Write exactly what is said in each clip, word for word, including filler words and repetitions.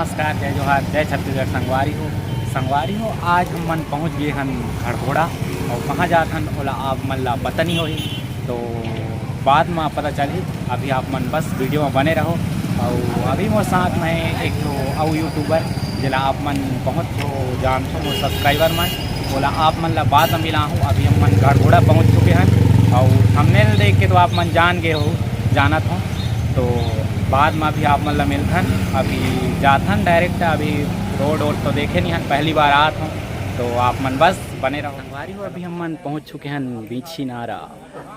नमस्कार, जय जोहार, जय छत्तीसगढ़। संगवारी हो, संगवारी हो, आज हम मन पहुँच गए हन घड़घोड़ा, और कहाँ जात हन ओला आप मन ला पता नहीं होही, तो बाद में पता चलही। अभी आप मन बस वीडियो में बने रहो। और अभी मोर साथ में एक ठो अउ यूट्यूबर, जेला आप मन बहुत ठो जानथो, मोर सब्सक्राइबर मन, ओला आप मन ला बाद में मिलाहूँ। अभी हम मन घड़घोड़ा पहुँच चुके हन, और थंबनेल देख के तो आप मन जान गए हो, जानत हो, तो बाद में अभी आप मन ला मिलथन। अभी जाथन डायरेक्ट, अभी रोड वोड तो देखे नहीं हन, पहली बार आत हूँ, तो आप मन बस बने रहो। संगवारी हो, अभी हम मन पहुँच चुके हन बीछी नारा,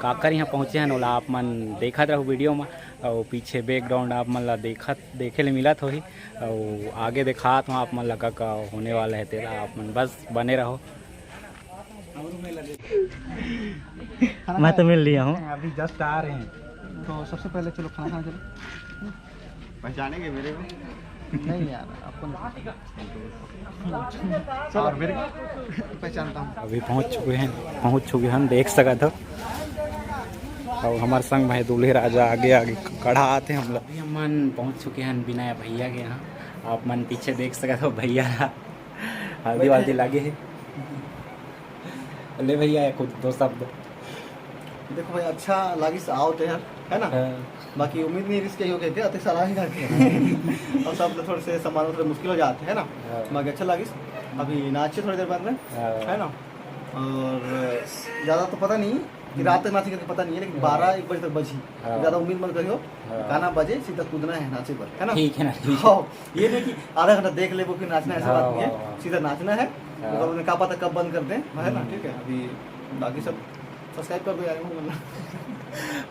काकर यहाँ पहुँचे हन, ओला आप मन देखत रहो वीडियो में, और पीछे बैकग्राउंड आप मन ला देखत, देखे ले मिलत होही, और आगे दिखात हूँ आप मन ला का का होने वाला है तेला, आप मन बस बने रहो। मैं तो मिल लिया हूँ। अभी जस्ट आ रहे हैं, तो सबसे पहले चलो खाना खाना चलो। पहचानेंगे मेरे को? नहीं यार, आपको नहीं। चलो, और मेरे को पहचानता हूँ। अभी पहुँच चुके हैं, पहुँच चुके हैं, देख सकत हो। और हमारे संग भाई दूल्हे राजा आगे आगे खड़ा आते हैं हम लोग। अभी हम मन पहुँच चुके हैं विनय भैया के यहाँ। आप मन पीछे देख सकत हो, भैया हल्दी वल्दी लगे है। ले भैया, कुछ दो शब्द। देखो भाई, अच्छा लागिस आओ तो यार, है ना? हाँ। बाकी उम्मीद नहीं रिस्क हो गया क्या, अतिक सारा ही करके। और सब लोग थोड़े से सामान थोड़े मुश्किल हो जाते हैं ना। हाँ। बाकी अच्छा लागिस। अभी नाचे थोड़ी देर बाद में, हाँ। है ना? और ज़्यादा तो पता नहीं कि रात तक नाचे करके पता नहीं है, लेकिन हाँ। बारह एक बजे तक बजी। हाँ। ज़्यादा उम्मीद मत करियो, हाँ। गाना बजे, सीधा कूदना है नाचे पर, है ना? ठीक है ना, ठीक है। हाँ, ये नहीं कि आधा घंटा देख लेबो, फिर नाचना, ऐसी हाँ, बात नहीं है। वाह, वाह। सीधा नाचना है। हाँ। मतलब, उन्हें क्या पता कब बंद कर दें, है ना? हम्म। ठीक है, अभी बाकी सब सब्सक्राइब कर दो यार, वो मतलब।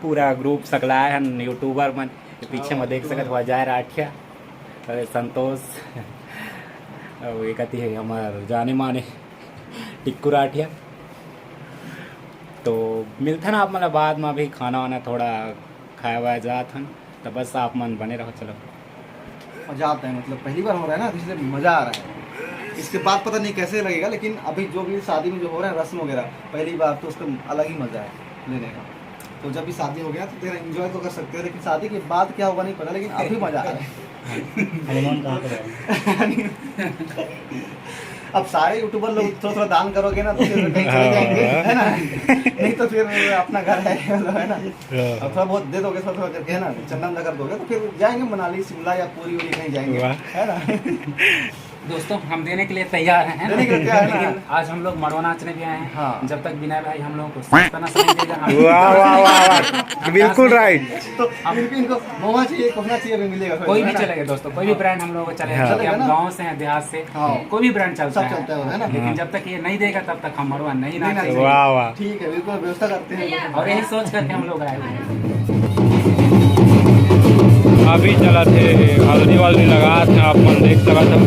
पूरा ग्रुप सकलाए हन यूट्यूबर मन, पीछे हाँ, में देख सकत हो, अजय राठिया, अरे संतोष, और ये कती है हमार जाने माने टिक्कू राठिया। तो मिलथन आप मन ला बाद में, अभी खाना वाना थोड़ा खाए वाए जात हन, तो बस आप मन बने रहो। चलो, मज़ा आता है, मतलब पहली बार हो रहा है ना, तो इसलिए मज़ा आ रहा है। इसके बाद पता नहीं कैसे लगेगा, लेकिन अभी जो भी शादी में जो हो रहा है रस्म वगैरह, पहली बार, तो उसका अलग ही मज़ा है लेने का। तो जब भी शादी हो गया तो तेरा एंजॉय तो कर सकते हो, लेकिन शादी के बाद क्या होगा नहीं पता, लेकिन अभी मज़ा आ रहा है। हनुमान कहाँ पे है? अब सारे यूट्यूबर लोग थोड़ा थोड़ा दान करोगे ना, तो फिर कहीं चले जाएंगे, हाँ। है ना? नहीं तो फिर अपना घर है, मतलब, है ना? हाँ। अब थोड़ा बहुत दे दोगे, थोड़ा थोड़ा करके, है ना, चंदा वंदा कर दोगे, तो फिर जाएंगे मनाली, शिमला या पूरी वूरी कहीं जाएंगे, वाह। है ना? दोस्तों, हम देने के लिए तैयार हैं, है ना? देने के लिए तैयार है ना? लेकिन आज हम लोग मड़वा नाचने भी आए हैं। हाँ। जब तक विनय भाई हम लोगों को सस्ता ना समझ देगा, हम वाह, वाह, वाह, वाह। बिल्कुल राइट। तो हम फिर भी इनको महुआ चाहिए, कोहना चाहिए, अभी मिलेगा, कोई भी है ना? चलेगा दोस्तों, कोई भी ब्रांड हम लोगों को चलेगा, हाँ। क्योंकि हम चलेगा ना? गाँव से हैं, देहात से, हाँ। कोई भी ब्रांड चलता सब है। चलता है, है ना? लेकिन हाँ। जब तक ये नहीं देगा, तब तक हम मड़वा नहीं नहीं नाचेंगे। नाचेंगे। वाह, वाह। ठीक है, बिल्कुल व्यवस्था करते हैं। और यही सोच करके हम लोग आए हुए हैं। अभी चलत हे, हल्दी वल्दी लगात हे, आप मन देख सकत हो।